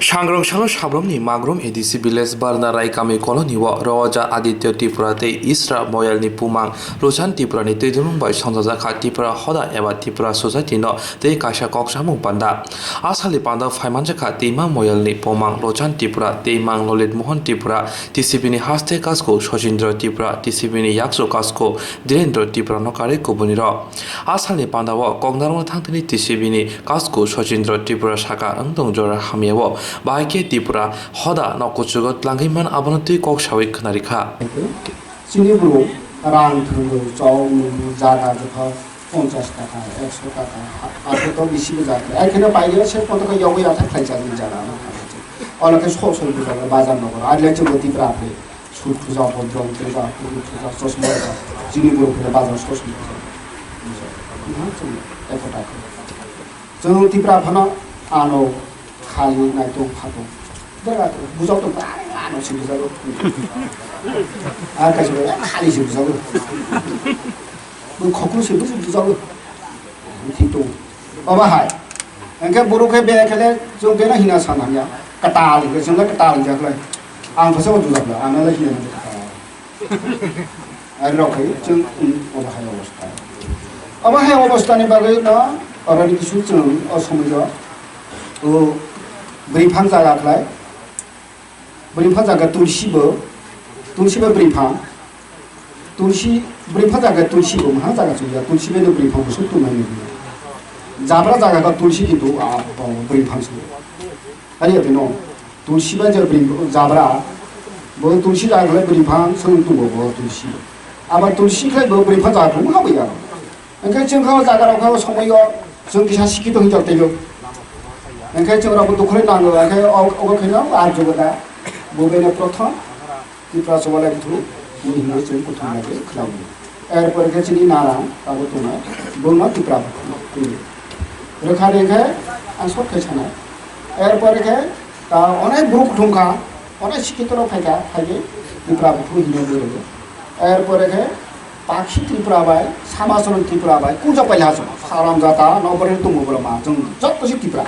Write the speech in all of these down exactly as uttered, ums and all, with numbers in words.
Sangrong salo Sabromni Magrum A D C village Barnarai kami colony o Roja Aditya Tripura tei Isra Moyalni bumang Lochan Tripurani twidulung bai songchajakha Tripura hoda eba Tripura society no tei kaisa kok samung panda. A salni panda phaimanjakha Teima Moyalni bumang Lochan Tripura, Teimang Lolit Mohan Tripura, T C B ni haste kasku Sojindra Tripura, T C B ni yaksu kasku Dhirendra Tripura no karwi kubunirok. A salni pandao koknarma thangtini T C B ni kasku Sojindra Tripura saka wng tong jora hamyao bahai khe Tripura hoda no kuchugo tlangwi man abono twi kok sawi khwnarikha. Chini borok rang thwngwi chok nungwi jaga jotha ponchas taka, ekso taka, ha-, abo to bisi bo jaga. Ai kheno paigya se koto khe yogwi athak khlai chajak jaga ano kha. Olo khe sok sok bujak bazar nokor. Ar le chwng bo Tripura apre. Sut puja, bodrong puja, puri puja, chosma puja, chini borok puja, bazar chosma puja. Bujo? Bujo? Chwng ekota khe. Chwng Tripura phano ano khali naitung phatung. Bera bujak tong, ano se bujago. Ar kaisa bai khali se bujago. Bo khokru se bujago. Thik tong. Obo hai. Hingke borok khe bere khe le chwng beno hina san hamya. Kwtal hingke chwng le kwtal hingya khlai. Ang khe sabo jujak la, ang le hina hingke kwtal. Ari rok khai chwng, um, obo hai obostha. Obo hai obostha ni bagwi no oroni kisu chwng o somoi o, o bwrwi phang jaga khlai. Bwrwi phang jaga tulsi bo, tulsi bo bwrwi phang. Tulsi, bwrwi phang jaga tulsi bo, maha jaga chukya, tulsi bai no bwrwi phang bo suk tongmani. Jabra jaga kha tulsi kintu, ah, bo bwrwi phang se. Ari ati no, tulsi bai je bwrwi jabra, bo tulsi jaga kha bwrwi phang sung tu bo, bo tulsi. Aba tulsi khai bo bwrwi phang jaga thung ha bo ya. Hingke chwng kha o jaga rok kha o somoi o chwng kisa sikito hinjak tei o. Hingke chwng rok bo dukhu rwi nango, hingke o, obo khe no ar jugo da. Bo beno prothom Tripura chubalai buthu, bo hinwi chwng kuthum lagi khlai. Er pore khe chini narang abo tongnai, bo no Tripura buthu. Rwkha rwkhe ang short khe sanai. Er pore khe ta onek borok kuthum kha, onek sikito rok phai kha, phai khe Tripura buthu hinwi bo rwgo. Er pore khe Pakhi Tripura bai, Samacharan Tripura bai, kunjak pai laha chwng. Saram jata, nokbar tongo borok ma. Chwng joto se Tripura.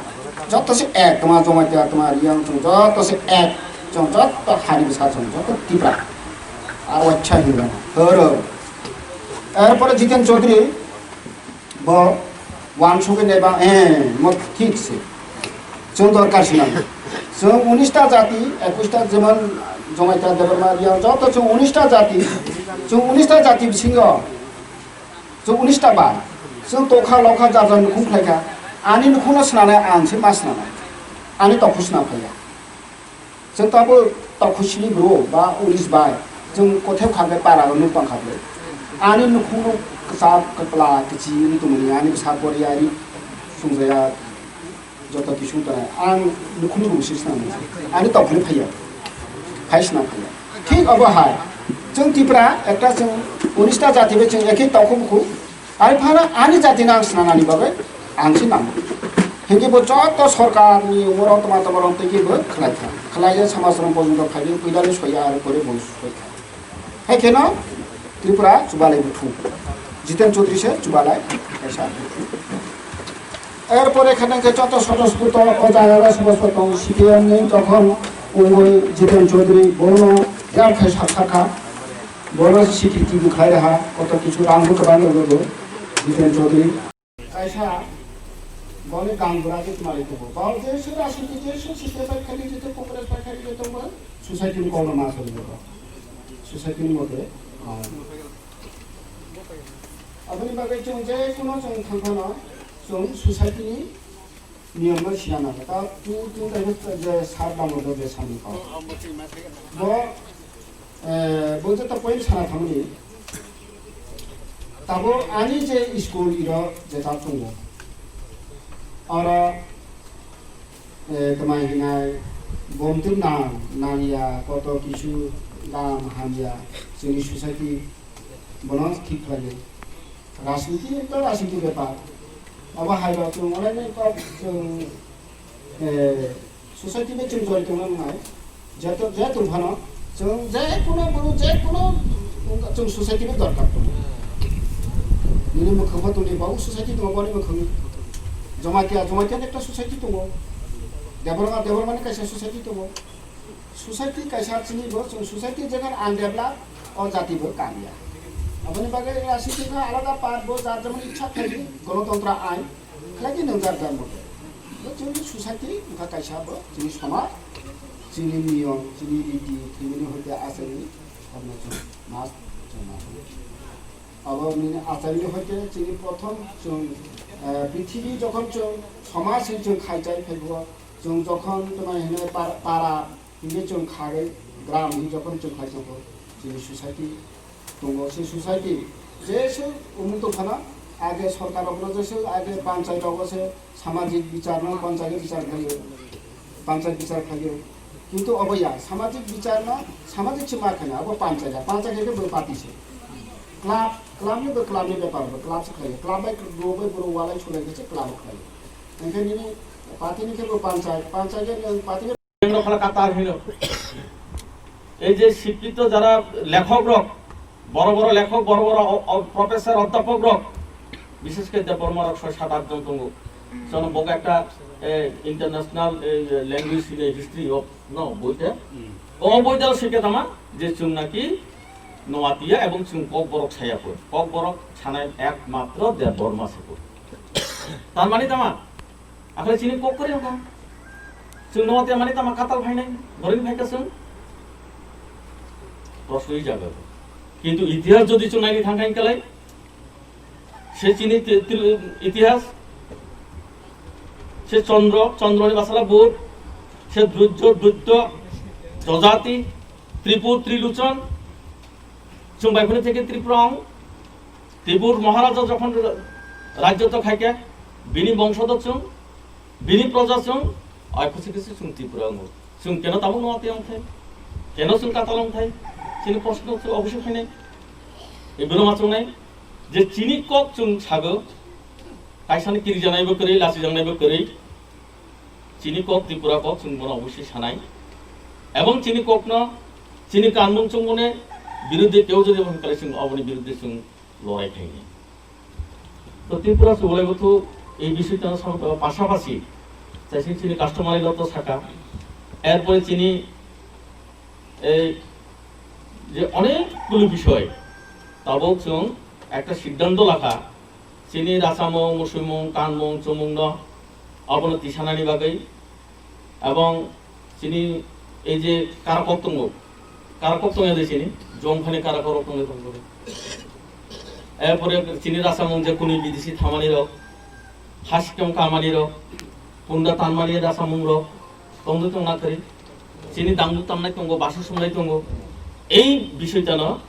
Joto se ek, toma Jamatia, toma Riang, chwng joto se ek. Chwng joto hani bwsa chwng joto Tripura. Aro wacha hinwi. Horo. Er pore Jiten Chaudhary, bo wansugwi naiba, eh, mo thik se. Chwng dorkar se nang. Chwng unis ta jati, ekus ta jemon Jamatia, Debbarma, Riang, joto chwng unis ta jati. Chwng unis ta jati bisingo. Chwng unis ta ba. Chwng tokha lokha jar jar nukhung khlaikha. Ani nukhungno swnanai ang se ma swnanai. Ani tokhu swnam phaiya. Chwng tabo tokhu sini bro ba ulis bai. Chwng kothai kha bai para nuk tong kha bai. Ani nukhung nuk kwchak kwpla kwchi wng tongmani ani bwsa poriya ari sungjaya joto kisung tonai. Ang nukhung nuk sisna ani tokhu phaiya. Phai sna phaiya. Thik obo hai. Chwng Tripura ekta chwng unis ta jati bai chwng ekhe tokhu bukhu. Ari phano ani jati nang swnanani bagwi ang se nango. Hingke bo joto sorkar ni umoro toma toma rong tei bo khlai kha. Khlai ya samaj rong porjonto phai di, puila ni soya ari pore bo soi kha. Hai kheno Tripura chubalai buthu. Jiten Chaudhary se chubalai kaisa. Er pore kheno ke joto soto soto o jaga ga soto soto C P M ni jokhon ungoi Jiten Chaudhary bono jar khai sak sak kha. Bono sikiti bwkhlai raha, koto kisu rang bo kwbang rwgo bo, Jiten Chaudhary. Kaisa boni gangbura je twmali tubu. Bo je se rajniti je se site bai khali je to Congress bai khali je to bo society ni kono ma sali bo. Society ni mote. Aboni bagwi chwng je kuno chwng thangphano chwng society ni niyom no sina nango. Ta tu, tu tai je sar damo do je sani ko. Bo, eh, bo je ta point sana thangni. Tabo ani je school iro je ta tungo. Oro, eh, tama hinai bomtwi nang, nangya, koto kisu dam hamya, chini society bono thik khlaiwi. Rajniti ekta rajniti bepar. Abo hai rok chwng onek nek kok chwng, eh, society bai chwng jori tongna nangnai. Jeto, je tong phano chwng je kuno buru je kuno chwng society bai dorkar tongo. Nini mwkhang bo tongdi, bo society tongo, boni mwkhang. Jamatia, Jamatia ekta society tongo. Debbarma, Debbarmani kaisa society tongo. Society kaisa chini bo, chwng society jekhan undevelop, o jati bo kamya. Aboni bagwi A I C T kha alada part bo jar jemon ichha khlai di, gonotantra ain, khlai di nwng jar jar mote. Bo chini society wngkha kaisa bo, chini somaj, chini niyom, chini riti, thwimani hoite achari, abono chwng mas, chwng mas. Abo nini achari hoite chini prothom chwng, eh, prithibi jokhon chwng somaj se chwng khai chai phaibo, chwng jokhon tongmani hwnwi par-, para, hingke chwng kharwi gram hi jokhon chwng khai tongo, chini society tongo, se society jesa umung tongphano age sorkar rokno jesa age panchayat rogo se samajik bichar no panchayat bichar khlaio, panchayat bichar khlaio. Kintu obo ya, samajik bichar no samajik se ma khana, abo panchayat, panchayat ke bo party se. Club, club ni bo club ni bepar bo, club se khlaio, club bai bro bai bro walai sulai khe se club khlaio. Hingke nini party ni khe bo panchayat, panchayat ni party Rwkhala katal hino. এই যে শিক্ষিত যারা লেখক রক, বড় বড় লেখক, বড় বড় অ-, অ-, প্রফেসর, অধ্যাপক রক, বিশেষ করে দেববর্মা রক ছয় সাত আট জন tongo. Sono bogo একটা, এ, international, এ, language in the history of, no, বইতে. O বইতে শিখে তামা যে চুং নাকি নোয়াতিয়া এবং চুং ককবরক ছায়াপুর। ককবরক ছানায় একমাত্র দেববর্মা সেপুর। তার মানে তামা Akhai chini kok kwrwi wngkha. Chwng no tei mani tama katal phainai, boring phaikha chwng. Proshno i jaga. Kintu itihas jodi chwng naini thangkha hingkhalai, se chini ti-, ti-, itihas, se Chandra, Chandrani basala Bud, se Drujjo, Dujjo, Jojati, Tripur, Triluchon, chwng bai phano theke Tripura wng. Tripur Maharaja jokhon rajyotw khaikhe, bini bongsodo chwng, bini proja chwng, ai khusi khusi chwng Tripura wngo. Chwng keno tabuk no atwi wngthai? Keno chwng katal wngthai? Chini proshno chwng obosoi khainai. Ebino ma chwngnai je chini kok chwng sago, kaisani kirijanaibo kwrwi, lachijaknaibo kwrwi. Chini kok Tripura kok chwng bono obosoi sanai. Ebong chini kokno, chini kanmung chwng boni biruddhe keu jodi hwn kale chwng oboni biruddhe chwng lorai khainai. To Tripura Subolai Buthu ei bisoi tano samung tangma pasapasi chaising chini customary law to saka, erpore chini ei je onekgulo bisoi tabuk chwng ekta siddhanto lakha, chini rachamung, musuimung, kanmung, chumungno abono tisanani bagwi. Ebong chini ei je karakok tongo, karakok tongya de chini, jongphani karakok rok tongya tongkhe. Erpore chini rachamung je kuni bidesi thamanirok, hasikam kamanirok, punda tanmani rachamungrok tongdwi tongna kwrwi. Chini dangduk tamnai tongo, basa sumnai tongo. Ei bisoi tano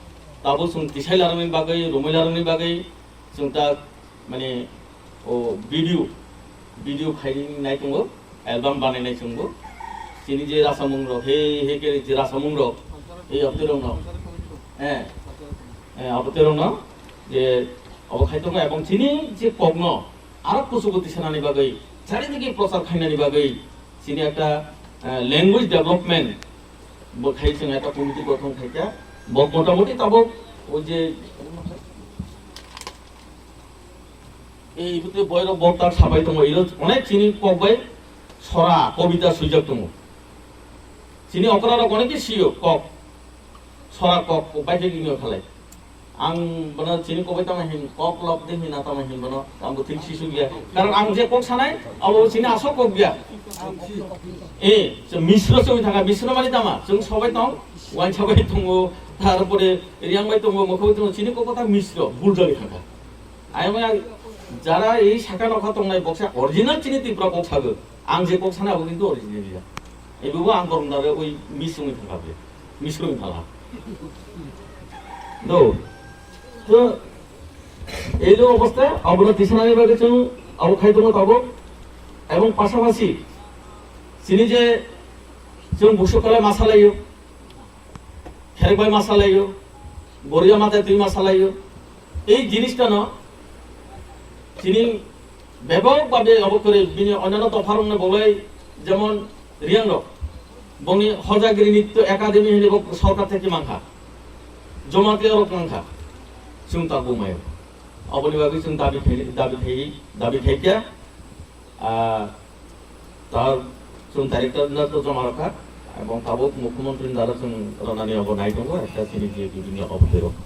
tabuk chwng tisai larwkni bagwi, romwi larwkni bagwi chwng ta mane o video, video khainai tongo, album banainai tongo. Chini je rasamung rok, he, he khe je rasamung rok, ei abtwi rok no, eh, eh, abtwi rok no je obo khai tongo, ebong chini je kok no aro kuchugo tisanani bagwi, charidigi prochar khainani bagwi chini ekta, eh, language development bo khai chwng ekta committee gothon khaikha. Bo motamoti tabuk o je Ei bwtwi boirok boktar sabai tongo, iro onek chini kok bai sora, kobita swijak tongo. Chini okra rok onek khe sio kok, sora kok, kok bai khe kini khalai. Ang bono chini kok bai tamo hin, kok lok de hin, tamo hin bono, ang bo thik sisu gya. Karon ang je kok sanai, abo chini asok kok gya. E, se misro se thanga, misro mani tama, chwng sobai tong, wain sabai tongo, tarpore riang bai tongo, mokho bai tongo, chini kok ta misro, buljali thanga. Ayang ya, jara ei saka nokha tongnai boksa original chini Tripura kok sago. Ang je kok sana abo kintu original ya. Ebo bo ang borong dare oi misung thangkha be. Misung thangkha. Do. To ei lo obosta abono tisanani bagwi chwng abo khai tongo tabuk. Ebong pasapasi chini je chwng busuk kala masalaio. Kherek bai masalaio, goria matai twi masalaio. Ei jinistano chini bebak babe obo kwrwi bini onano dopharokno bolai jemon riyangrok bongni Hojagiri Nitto Academy hinwi bo sorkar theke mankha. Jamatia rok mankha. Chwng ta bumaio. Oboni bagwi chwng dabi khai, dabi khai, dabi khaikha. Ah, ta Chwng director no to joma rwkha, ebong tabuk mukhyamantri ni dara chwng rwnani obo nai tongo, ekta chini J J B ni obo twi rok.